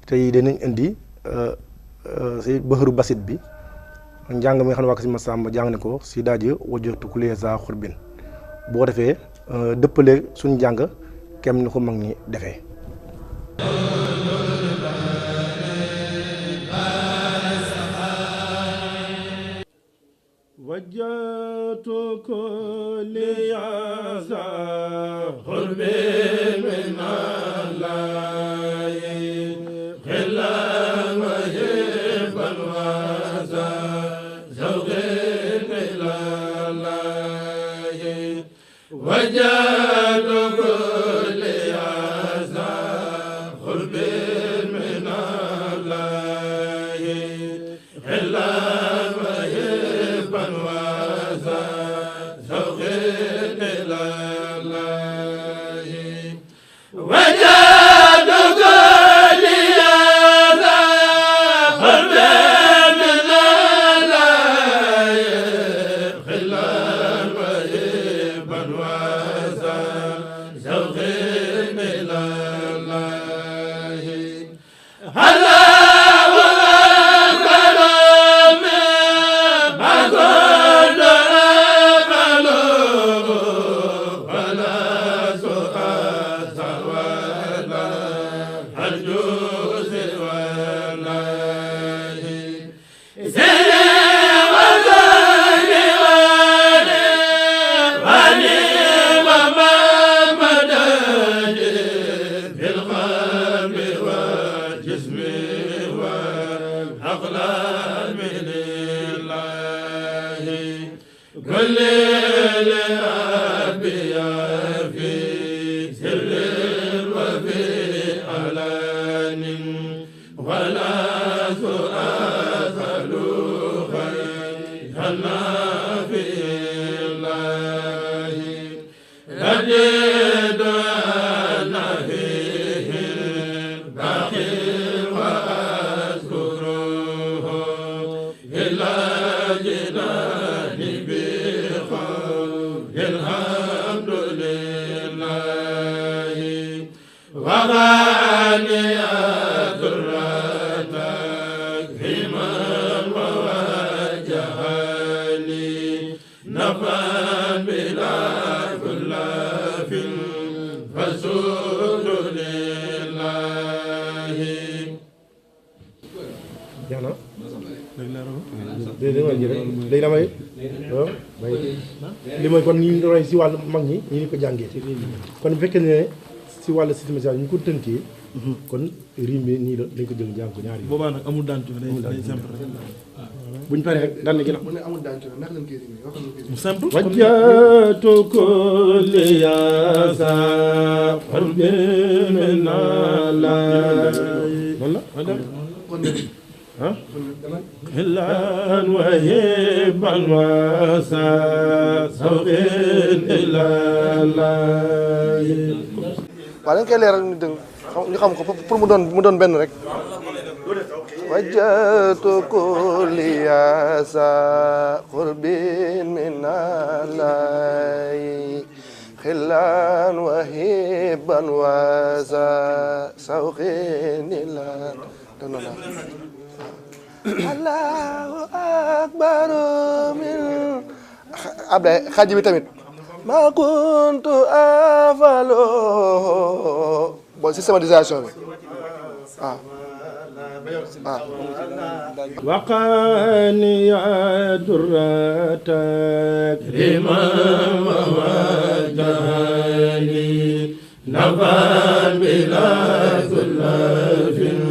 tey dinañ indi si bëxëru basit bi njàng mi nga xam ne waa si Massamba jàng ne ko si daaji wajjatu kulee za xurbin boo defee dëppale suñ njàng kem ni ko mag ñi defee. wajjatu kulee za xurbin min li mooy kon ñu roy si wàllu mag ñi ñu ni ko jàngee kon bu fekkee ne si wàllu systématisation ñu ko tënkee kon rim bi nii la dañ ko jël jàng ko ñaari yi boobaa nag amul daantu day simple rek buñ paree rek daan na gën a mu ne amul daantu ndax lañ koy rimee wax mu simple wajjatu kulli yaasa xarbi min Allah noonu la kon ah hillan wa hibban wa sawqin ila Allah waaw dañ koy leeral ñu xam ko pour mu doon benn rek wajjatu kulli yaasa qurbin min Allah hillan wa hibban wa sawqin ila Allahu akbar min Ablaye xaaj bi tamit ma kuntu afalo bon systématisation bi waaw waqani ya durratak liman wa wajhani nafan bila kullafin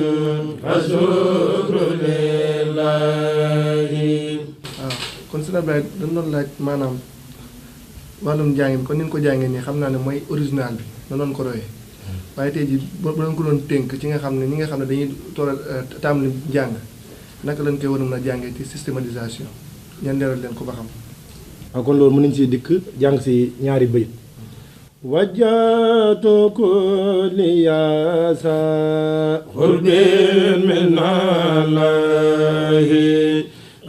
kon sëñ Ablaye dañ doon laaj maanaam wàllum jàngin kon ni nga ko jàngee nii xam naa ne mooy original bi na doon ko royee waaye tey jii boo doon ko doon tënk ci nga xam ne ñi nga xam ne dañuy toolal tàmbali jàng naka lañ koy war a mën a jàngee ci systématisation ñan leeral leen ko ba xam. waaw kon loolu mën nañ si dikk jàng si ñaari bayit wajjatu kulli yaasa qurbin min Allahi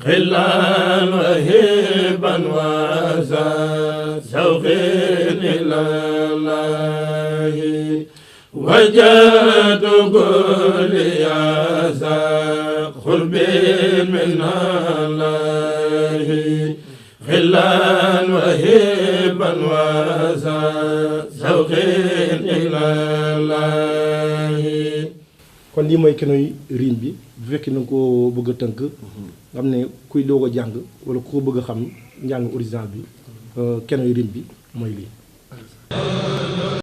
xillan wa hibban wa sawqin ila Allahi wajjatu kulli قرب من الله خلا وهبا وذوق إلى الله. kon lii mooy kenoy riim bi bu fekkee na nga ko bëgg a tënk nga xam ne kuy doog a jàng wala ku ko bëgg a xam njàng original bi kenoy riim bi mooy lii.